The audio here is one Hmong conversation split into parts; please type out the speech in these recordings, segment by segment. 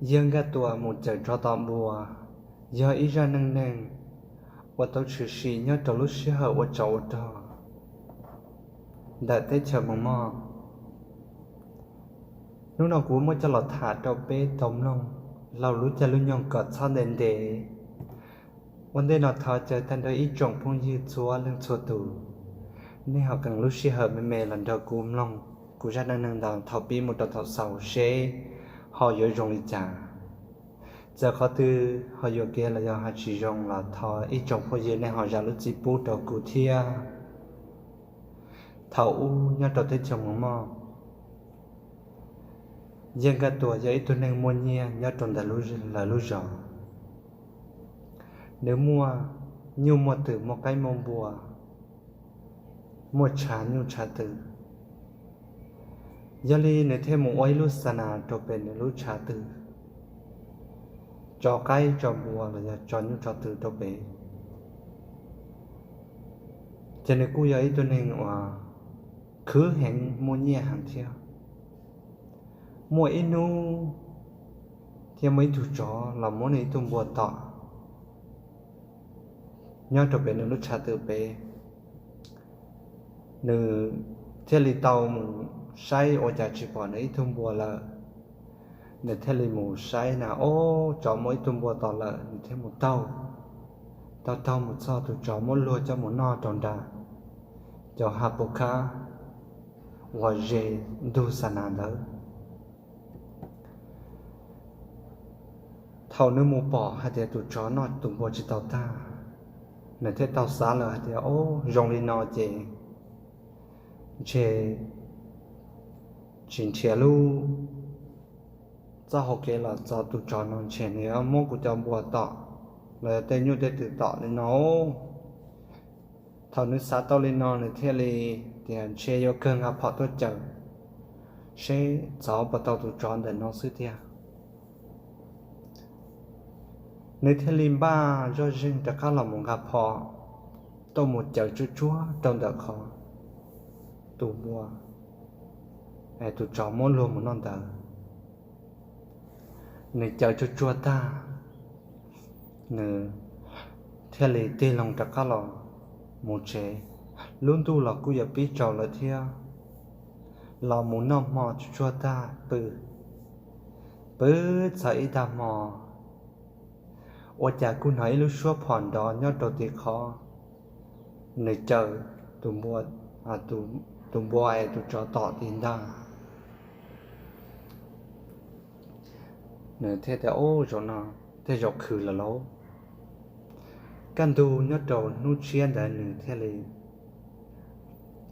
Yawg Nkaj Tuam mus cawm tsov tom npua yog ib zaj neej neeg uas tau tshwm sim nyob rau lub sij hawm ua tsov ua rog ntawm teb chaws Moos Moj. Hnub no kuv muab coj los tham rau peb tau mloog laug lub caij lub nyoog kom txhob ntev ntev. Ua ntej no thov caw tag nrho ib tsoom phooj ywg txhua leej txhua tus, nej ho keev lub sij hawm me me los nrog kuv mloog kuv zaj neej neeg ntawd thaum pib mus rau thaum xaus seb ho yuav zoo li cas. Txawm qhov twg ho yuam kev los yog ho tsis zoo los thov ib tsoom phooj ywg nej ho zam lub txim pub rau kuv thiab. Thaum ub nyob rau teb chaws Moos Moj, Yawg Nkaj Tuam yog ib tug neeg muaj nyiaj nyob rau ntawm lawv lub zos. Nws muaj nyuj muaj twm, muaj qaib muaj npua, muaj tshav nyuj tshav twm. Yog li nws thiaj mus ua ib lub xa nas rau pem nws lub tshav twm, tso qaib tso npua los yog tso nyuj tso twm rau pem. Ces nws kuj yog ib tug neeg uas khwv heev muaj nyiaj heev thiab. Muaj ib hnub thiaj muaj ib tug tsov los muab nws ib tug npua tom nyob rau pem nws lub tshav twm pem. Nws thiaj li tau mus saib ua cas tsis pom nws ib tug npua lawm. Nws thiaj li mus saib na, ob, tsov muab ib tug npua tom lawm, nws thiaj mus taug. Taug taug mus txog tus tsov muab luag coj mus noj rau nram cov hav pus khab uas ze ntug xa nas ntawd. Thaum nws mus pom hais tias tus tsov noj tus npua tsis tau tag, nws thiaj tau xav lawm hais tias, ob, zoo li no ces ntshe tsis nrhiav lub txoj hau kev los txov tus tsov no, ntshe nws yuav muab kuv cov npua tom los yog tej nyuj tej twm tom li no. Thaum nws xav tau li no nws thiaj li tias ntshe yuav kawg nqa phom tuaj cawm seb txov puas tau tus tsov ntawm no xwb tiag. Nws thiaj li npaj zoj zeeg rov qab los mus nqa phom tuaj mus cawm tsuag tsuag rau ntawm qhov tus npua tus tsov muab luag mus noj ntawd. Nws cawm tsuag tsuag tag, nws thiaj li tig loo rov qab los mus tsev. Lub ntuj los kuj yuav pib tsaus lawm thiab, los mus noj hmo tsuag tsuag tag pw, pw txog ib tag hmo, ua cas kuj hnov ib lub suab phom nrov nyob rau tim qhov nws cawm tus npua, tus npua es tus tsov tom tim ntag. Nws thiaj tias, ub, zaum no tej zaum khwv lawm lauj. Kaj ntug nyob rau hnub tshiab ntawd nws thiaj li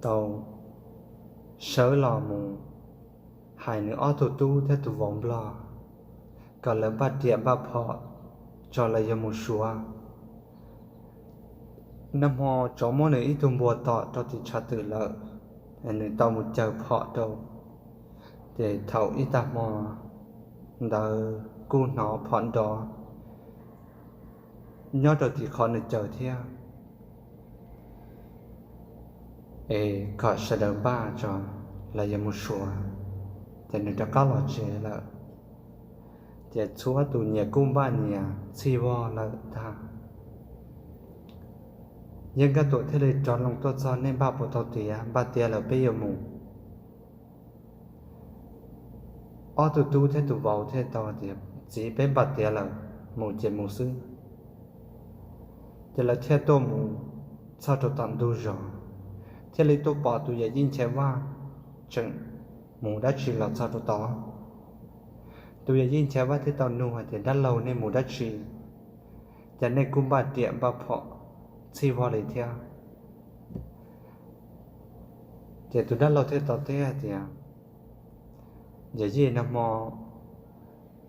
tau sawv los mus hais nws ob tug tub thiab tus vauv nplog kom lawv npaj riam npaj phom tso lawv yuav mus suav. Nag hmo tsov muab nws ib tug npua tom rau tim tshav twm lawm, nws tau mus cawm phom rau. Ces thaum ib tag hmo ntawd kuj hnov phom nrov nyob rau tim qhov nws cawm thiab, es kom sawv daws npaj tso, lawv yuav mus suav. Ces nws rov qab los tsev lawm. Ces txhua tus nyias kuj npaj nyias txhij vog lawm ntag. Yawg Nkaj Tuam thiaj li rov loo tuaj txog, nej npaj puas tau tiav? Npaj tiav lawm peb yuav mus. Ob tug tub thiab tus vauv thiaj tau tias, txiv, peb npaj tiav lawm, mus ces mus xwb. Ces lawv thiaj tuaj mus txog rau tom ntug zos, thiaj li tuaj pom tus yawm yij Nchaiv Vaj tseem mus dab tsi los txog rau tod. Tus yawm yij Nchaiv Vaj thiaj tau nug hais tias, dab laug, nej mus dab tsi, ces nej kuj npaj riam npaj phom txhij vog li thiab? Ces tus dab laug thiaj tau teb hais tias, yawm yij, nag hmo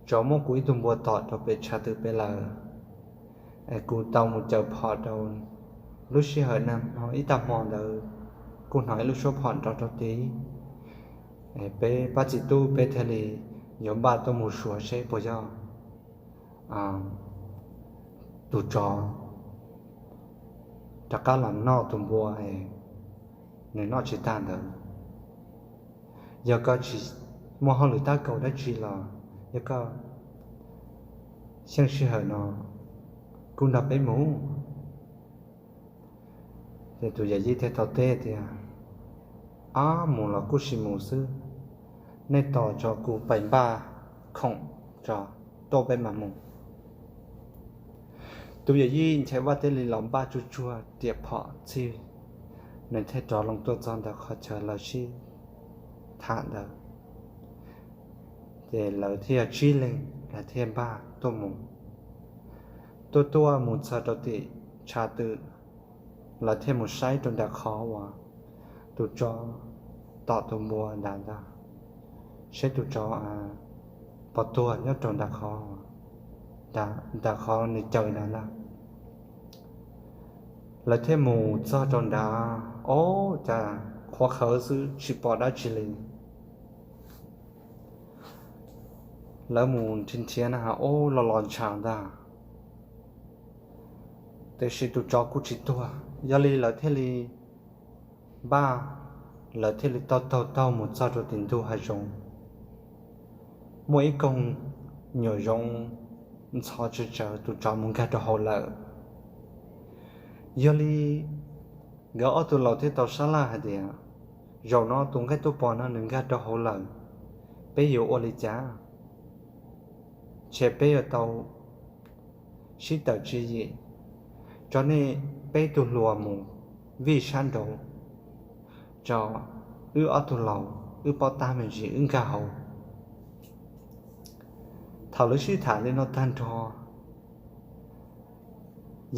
tsov muab kuv ib tug npua tom rau pem tshav twm pem lawm, es kuv tau mus cawm phom rau. Lub sij hawm nag hmo ib tag hmo ntawd kuj hnov ib lub suab phom nrov rau tid. Peb pab txiv tub peb thiaj li yuav npaj tuaj mus suav seb puas yog tus tsov rov qab los noj tus npua nws noj tsis tag ntawd. Yog koj tsis muaj hauj lwm tab kaum dab tsi los yog koj Cheeb sij hawm no kuj nrog peb mus. Ces tus yawm yij thiaj tau teb tias, Ab, mus los kuj sim mus xwb, nej tos tso kuv pais npaj khoom tso, tuaj peb mam mus. Tus yawm yij Nchaiv Vaj thiaj li los npaj tsuag tsuag riam phom txhij, nws thiaj rov loo tuaj txog ntawm qhov chaw lawv sib tham ntawd. Ces lawv thiaj yog tsib leeg, lawv thiaj npaj tuaj mus. Tuaj tuaj mus txog rau tim tshav twm, lawv thiaj mus saib rau nram qhov uas tus tsov tom tus npua nrad ntag, saib tus tsov puas tuag nyob rau nram qhov, nram qhov nws caw ntawd ntag. Lawv thiaj mus txog rau nrad, ob, cas qhuav qhawv xwb tsis pom dab tsi li. Lawv mus nrhiav nrhiav na, ob, los los ntshav ntag, tiam sis tus tsov kuj tsis tuag. Yog li lawv thiaj li npaj, lawv thiaj li taug taug taug mus txog rau tim ntug hav zoov. Muaj ib koog nyuam zoov ntxhov tsawv tsawv, tus tsov mus nkag rau hauv lawm. Yog li nkawd ob tug laus thiaj tau sab laj hais tias, Zaum no tus nqaij tuaj pom no nws nkag rau hauv lawm, peb yuav ua li cas? Ntshe peb yuav tau sib tawm tswv yim, tso nej peb tug hluas mus vij sab nraud, tso wb ob tug laus wb paub tab me ntsis wb nkag hauv. Thaum lawv sib tham li no tag nrho,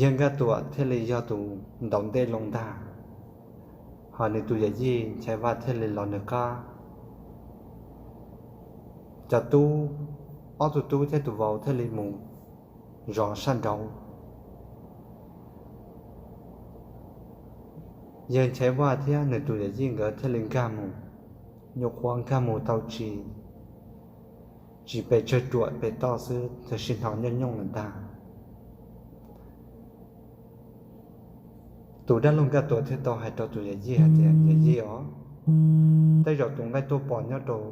yawg Nkaj Tuam thiaj li yog tus ntaus ntej loo ntag, hos nws tus yawm yij Nchaiv Vaj thiaj li los nws qab. Cov tub, ob tug tub thiab tus vauv thiaj li mus zov sab nraud. Yawg Nchaiv Vaj thiab nws tus yawm yij nkawd thiaj li nkag mus, nyuam qhuav nkag mus tau tsis, tsis pes tsawg ruam pes toj xwb, tam sim hnov nyooj nyooj lawm ntag. Tus dab laug Nkaj Tuam thiaj tau hais rau tus yawm yij hais tias, Yawm yij os, tej zaum tus nqaij tuaj pom nyob rau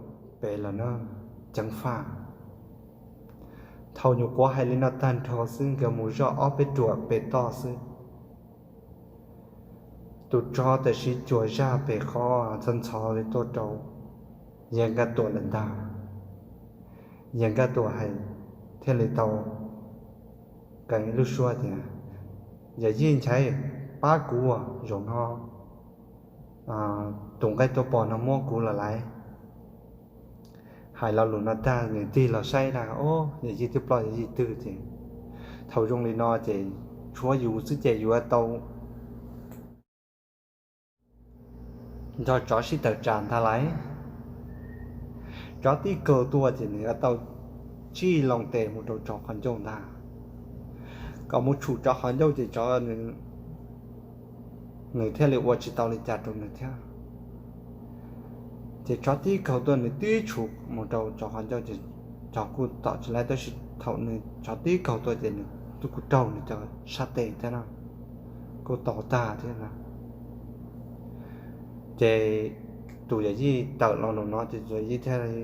pem lawm na, ceev faj. Thaum nyuam qhuav hais li no tag nrho xwb, nkawd mus zoj ob peb ruam pes toj xwb, tus tsov tam sim cuag zaj pem qhov ntxhov ntxhov li tuaj rau yawg Nkaj Tuam lawm ntag. Yawg Nkaj Tuam hais thiaj li tau qee ib lub suab tias, Yawm yij Nchaiv, pab kuv, zaum no tus nqaij tuaj pom no muab kuv lawm lauj. Hais lo lus no tag nws tig los saib na, ob, yawm yij twb ploj yawm yij twg ces, thaum zoo li no ces tshuav yus xwb ces yuav tau nrog tsov sib tawm tsam ntag lauj. Tsov tib kaug tuaj ces nws yuav tau tsij loo tes mus rau tsov qhov ncauj ntag, kom mus tshum tsov qhov ncauj ces tsov, nws thiaj li ua tsis tau li cas rau nws thiab. Ces tsov tib kaug tuaj nws tib tshum mus rau tsov qhov ncauj ces tsov kuj tom tsis laib, tab sis thaum nws tsov tib kaug tuaj ces nws twb kuj raug nws cov sab tes thiab na, kuj tau tag thiab na. Ces tus yawm yij tawm los lus no ces tus yawm yij thiaj li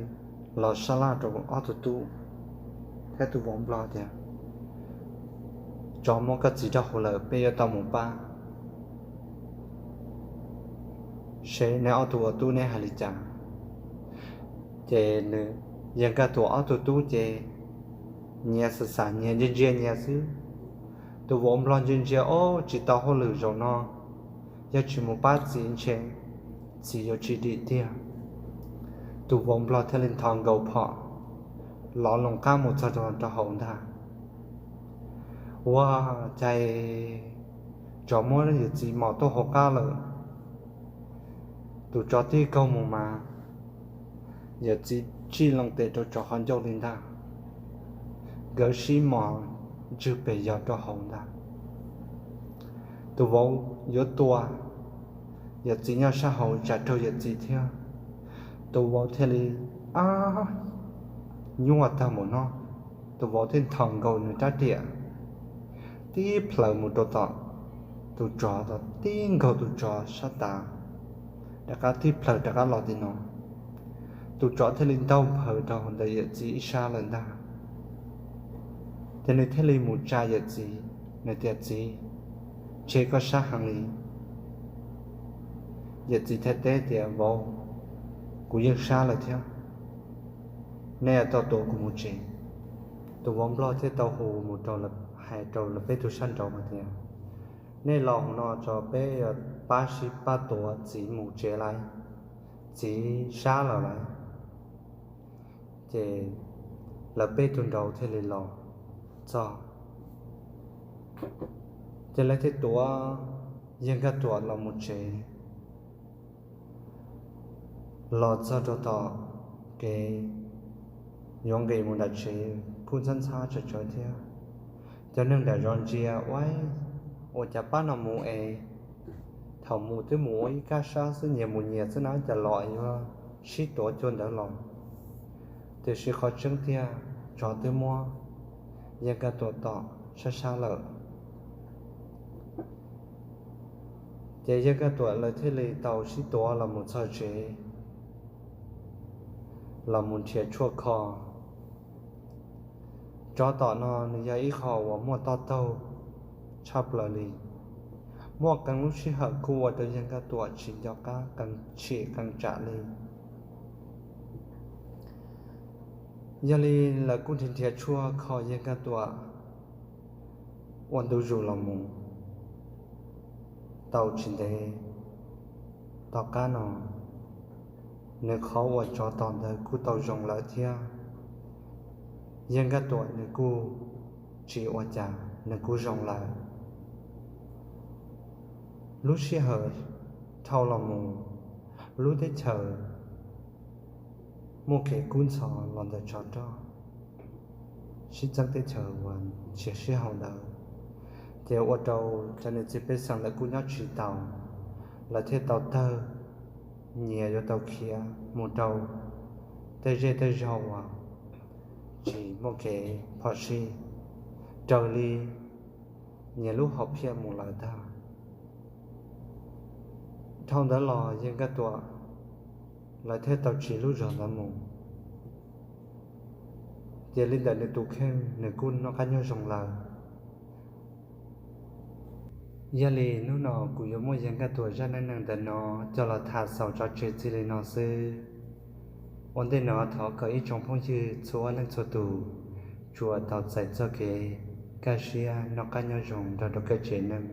los sab laj rau ob tug tub thiab tus vauv nplog tias, Tsov muab koj txiv rau hauv lawm, peb yuav tau mus pab seb neb ob tug ua tub neb hais li cas. Ces nws, yawg Nkaj Tuam ob tug tub ces nyias xav xav nyias ntsia ntsia nyias xwb. Tus vauv nplog ntsia ntsia, ob, tsis tau hauj lwm zaum no, yog tsis mus pab txiv ntshe txiv yuav tsis dim tiag. Tus vauv nplog thiaj li nthos nkaus phom, lov loo qab mus txog rau hauv ntag. Ua cas tsov muab yawm txiv mos tuaj hauv qab lawm. Tus tsov tib kaug mus mas yawm txiv tsij loo tes rau tsov qhov ncauj li ntag, nkawd sib mos ntswg pes yos rau hauv ntag. Tus vauv yuav tua, yawm txiv nyob sab hauv tsam raug yawm txiv thiab. Tus vauv thiaj li, ab, nyuaj tag npaum no, tus vauv thiaj nthos nkaus nws rab riam, tib plhaws mus rau tom tus tsov, tib nkaug tus tsov sab tav, rov qab tib plhaws rov qab los tim no. Tus tsov thiaj li ntaug nphaws rau ntawm yawm txiv ib sab lawm ntag. Ces nws thiaj li mus tsa yawm txiv, nws tias, Txiv, ntshe koj sab heev li. Yawm txiv thiaj teb tias, Vauv, kuv yeej sab lawm thiab, nej yuav tau tuav kuv mus tsev. Tus vauv nplog thiaj tau hu mus rau, hais rau lawv peb tug sab nraud hais tias, Nej los hauv no tso, peb yuav pab sib pab tuav txiv mus tsev lawm, txiv sab lawm lauj. Ces lawv peb tug nraud thiaj li los txog, ces lawv thiaj tuav Yawg Nkaj Tuam los mus tsev. Los txog rau tom kev yuav nqis mus nram tsev kuj ntxhab ntxhab tsawv tsawv thiab. Cov neeg nram zos ntsia ua, ua cas pab no mus es thaum mus twb mus ua ib kab sab xwb, nyias mus nyias xwb na, cas los yuav sib tuav cuag ntawd los. Tiam sis qhov tseeb tiag, tsov twb muab Yawg Nkaj Tuam tom sab sab lawm. Ces Yawg Nkaj Tuam lawv thiaj li tau sib tuav los mus txog tsev, los mus nrhiav tshuaj kho. Tsov tom no nws yog ib qho uas muaj toj taug tshaj plaws li. Muaj qee lub sij hawm kuj ua rau Yawg Nkaj Tuam tsis nco qab, qee tshim qee tsam li. Yog li lawv kuj nrhiav nrhiav tshuaj kho Yawg Nkaj Tuam ua ntu zus los mus. Tau tsis ntev tom qab no, nws qhov uas tsov tom ntawd kuj tau zoo lawm thiab. Yawg Nkaj Tuam nws kuj tsis ua cas, nws kuj zoo lawm. Lub sij hawm dhau los mus, lub teb chaws muaj kev kub ntxhov los ntawm tsov rog, sib txeeb teb chaws uas nrhiav sib haum ntawd, ces ua rau cov niam txiv pej xeem lawv kuj nyob tsis taus, lawv thiaj tau tawg nyias yuav tau khiav mus rau tej zej tej zog uas tsis muaj kev phom sij, raws li nyias lub hom phiaj mus lawm ntag. Dhau ntawd los Yawg Nkaj Tuam lawv thiaj tau tsiv lub zos ntawd mus. Ces li ntawm nws tus kheej nws kuj noj qab nyob zoo lawm. Yog li hnub no kuv yuav muab Yawg Nkaj Tuam zaj neej neeg ntawm no coj los tham xaus tso tseg txij li no xwb. Ua ntej no thov kom ib tsoom phooj ywg txhua leej txhua tus tsuas tau txais txoj kev kaj siab noj qab nyob zoo nrog rau kev tsev neeg.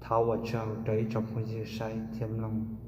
Thov ua tsaug rau ib tsoom phooj ywg saib thiab mloog.